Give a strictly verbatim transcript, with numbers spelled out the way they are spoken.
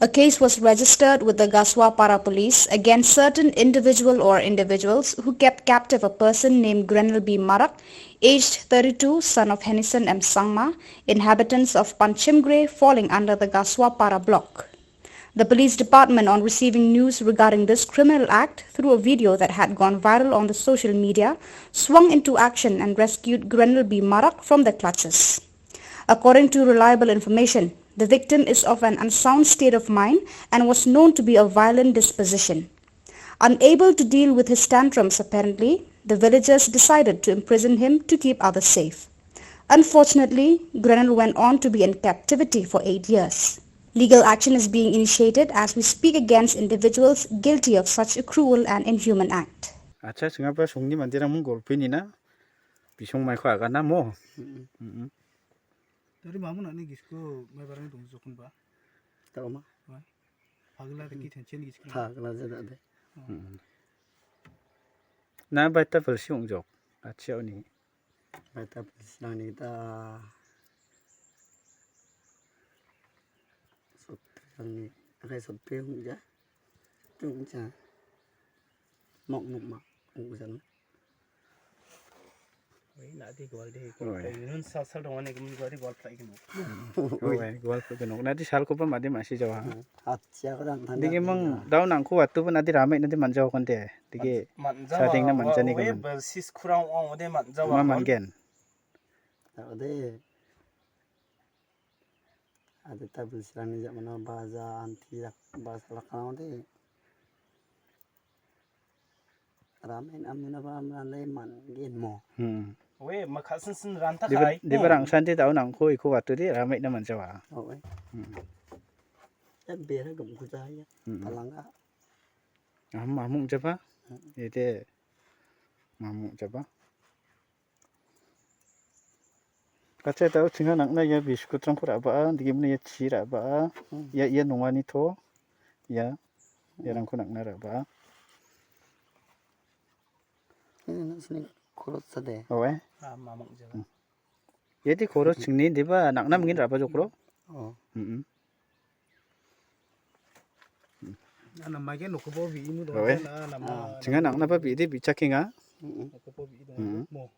A case was registered with the Gaswapara police against certain individual or individuals who kept captive a person named Grenel B Marak, aged thirty-two, son of Henison M Sangma, inhabitants of Panchimgre, falling under the Gaswapara block. The police department, on receiving news regarding this criminal act through a video that had gone viral on the social media, swung into action and rescued Grenel B Marak from the clutches. According to reliable information, the victim is of an unsound state of mind and was known to be a violent disposition. Unable to deal with his tantrums, apparently, the villagers decided to imprison him to keep others safe. Unfortunately, Grenel went on to be in captivity for eight years. Legal action is being initiated as we speak against individuals guilty of such a cruel and inhuman act. Acha, chingapa songni manderang mung golpini na? Bisong maiko agana mo? Mm-mm. Mm-mm. Tari mamun ani gisko mai barang dong jokon ba? Tau ma? Wah. Pagla taki tension gisko. Pagla jada de. Oh. Mm-mm. Na baita belsi ongjok. Acha oni. Baita belsi nang ni ta. Sot nang ni. Akai sot pe hung ja. Tung ja. Mok mok ma. Hung ja. Oi, nadi gwal de, gwal Oi. Nun sal sal dongani gum gwal de gwal plai gum. Oi, gwal plai gum. Nadi sal ko pa madi masi jawa. Hacia ko dang tanda. Digi mang dau nangko watu pa nadi rame nadi manja ko nde. Digi man-, manja sading na wa, manja ni wa, gum. Sis kurang ong de manja wa. Ma manggen. Ade. Ade ta belsi rang ni jak mana baza anti jak baza lakang de. Ramen amina ba amina le man gen mo. Hmm. We, makhasin sin ranta Diba, kai. Diba rang santi tau nangko iko watu di rame na manja wa. Oh, we. Hmm. Ya bera gum kuta ya. Hmm. Palanga. Am, amung jaba? Hmm. Ede. Mamung jaba? Kacha tau chinga nangna ia biskutrangko ra·baa, digimni ia chi ra·baa, Hmm. ia, ia nongani to, ia, Hmm. iarangko nangna ra·baa. Ini nak sini kurut sade. Owe. Ah, mamang jalan. Hmm. Ia di koro chingni, diba nangna mungkin ra·ba jokro? Oh. Mm-mm. Ana mage nokobo bi inu dong Owe. Na, na, na, Chinga nangna ba bi de bichakenga. Mm-mm. Nokobo bi dong Mm-mm. Mo.